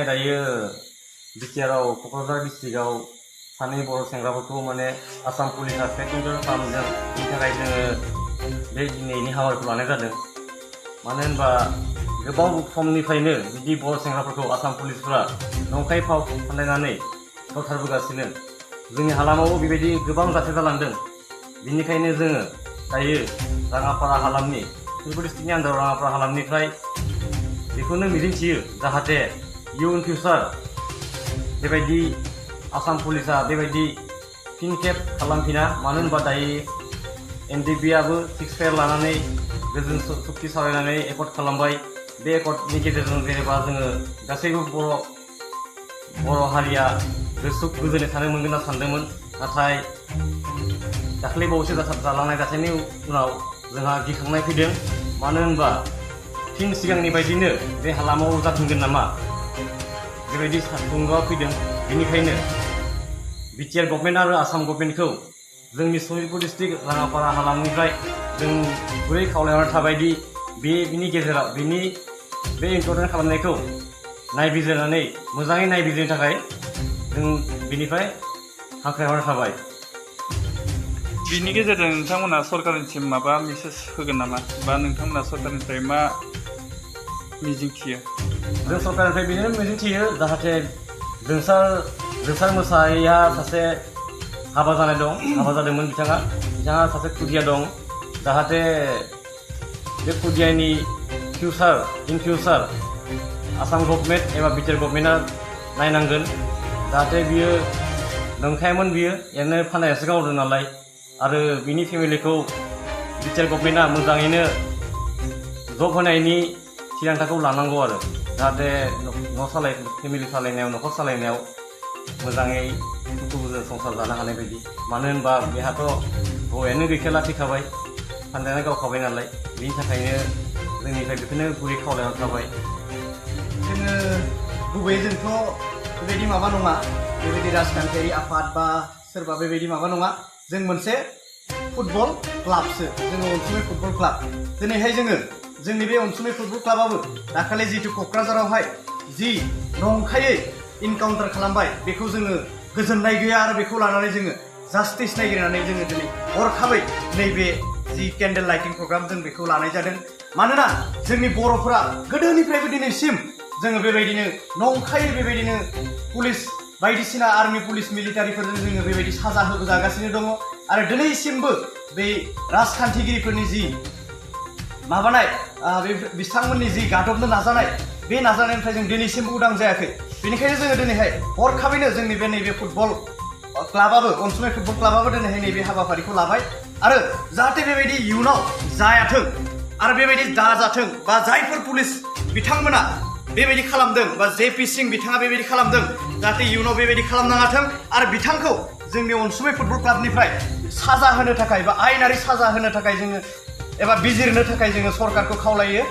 दायो बिटिआरआव क'क्राझार डिस्ट्रिक्टआव सानै बर' सेंग्राफोरखौ आसाम पुलिसआ पेट्रल खालामदों। बेनि थाखाय जोङो बे दिनैनि हाबाफारिखौ लानाय जादों। मानो होनबा गोबां समनिफ्रायनो बिदि बर' सेंग्राफोरखौ आसाम पुलिसफोरा नंखाय फाव फान्दायनानै गावथारबोगासिनो। जोंनि हालामावबो बेबायदि गोबां जाथाय जालांदों। बेनिखायनो जोङो दायो राङापारा हालामनि शनितपुर डिस्ट्रिक्टनि आन्दाराव राङापारा हालामनिफ्राय बेखौनो मिजिंथियो जाहाथे इयुन फिउचार बेबायदि आसाम पुलिसआ बेबायदि फिन खेब खालामफिना। मानो होनबा दायो एनडिएफबिआबो 6 फेर लानानै गोजोन सुक्ति सावरायनानै एकर्ड खालामबाय। बे एकर्डनि गेजेरजों जेनेबा जोङो गासैबो बर' हारिया गोजोनै थानो मोनगोन होनना सानदोंमोन। नाथाय दाख्लै बावैसो जालांनाय जाथायनि उनाव जोंहा गिखांनाय फैदों। मानो होनबा फिन सिगांनि बायदिनो बे हालामाव जाफिनगोन नामा बेबायदि थुलुंगा फैदों। बेनिखायनो बिटिआर गभर्नमेन्ट आरो आसाम गभर्नमेन्टखौ जोंनि शनितपुर डिस्ट्रिक्ट राङापारा हालामनिफ्राय जों गुरै खावलायहरनाय थाबायदि बेनि गेजेराव बे इनकाउन्टार खालामनायखौ नायबिजिरनानै मोजाङै नायबिजिरनो थाखाय जों बिनिफ्राय हांख्रायहरनाय थाबाय। बिनि गेजेरजों नोंथांमोना सरकारनिसिम माबा मेसेज होगोन नामा, बा नोंथांमोना सरकारनिफ्राय मा मिजिंथियो? जों सरकारनिफ्राय बेनो मिजिंथियो जाहाथे जोंसार मोसाहारिया सासे हाबा जादोंमोन। बिथाङा सासे खुदिया दं। जाहाथे बे खुदियानि इन फिउचार आसाम गभर्नमेन्ट एबा बिटिआर गभर्नमेन्टआ नायनांगोन। जाहाथे बियो नंखायमोन, बियो एरैनो फानदायनासो गावदों नालाय। आरो बिनि फेमिलिखौ बिटिआर गभर्नमेन्टआ मोजाङैनो जब होनायनि थिरांथाखौ लानांगौ आरो जाहाथे फेमिलि सालायनायाव, न'खर सालायनायाव मोजाङै दुखु गोजोन संसार जानो हानाय बायदि। मानो होनबा बेहाथ' हौवायानो गैखाला, थैखाबाय, फानदायना गावखाबाय नालाय। बिनि थाखायनो जोंनिफ्राय बेखौनो गुरै खावलायहरनाय थाबाय। जोङो गुबैयै जोंथ' बेबायदि माबा नङा, बेबायदि राजखान्थियारि आफाद बा सोरबा बेबायदि माबा नङा। जों मोनसे फुटबल क्लाबसो, जोङो अनसुमै फुटबल क्लाब। दिनैहाय जोंनि बे अनसुमै फुटबल क्लाबाबो दाखालि जितु क'क्राझारावहाय जि नंखायै इनकाउन्टार खालामबाय, बेखौ जोङो गोजोननाय गैया। आरो बेखौ लानानै जोङो जास्टिस नागिरनानै जोङो दिनै हरखाबै नैबे जि केन्डेल लाइटिं प्रग्राम जों बेखौ लानाय जादों। मानोना जोंनि बर'फोरा गोदोनिफ्रायबो दिनैसिम जोङो बेबायदिनो नंखायै बेबायदिनो पुलिस बायदिसिना आर्मि पुलिस मिलिटारिफोरजों जोङो बेबायदि साजा होजागासिनो दङ। आरो दिनैसिमबो बे राजखान्थिगिरिफोरनि जि माबानाय बिथांमोननि जि गादबनो नाजानाय, बे नाजानायनिफ्राय जों दिनैसिमबो उदां जायाखै। बेनिखायनो जोङो दिनैहाय हरखाबैनो जोंनि बे नैबे फुटबल क्लाबाबो, अनसुमै फुटबल क्लाबाबो दिनैहाय नैबे हाबाफारिखौ लाबाय। आरो जाहाथे बेबायदि इयुनाव जायाथों आरो बेबायदि दाजाथों, बा जायफोर पुलिस बिथांमोना बेबायदि खालामदों, बा जेपि सिंह बिथाङा बेबायदि खालामदों, जाहाथे इयुनाव बेबायदि खालामनाङाथों। आरो बिथांखौ जोंनि अनसुमै फुटबल क्लाबनिफ्राय साजा होनो थाखाय बा आयेनारि साजा होनो थाखाय जोङो एबा बिजिरनो थाखाय जोङो सरकारखौ खावलायो।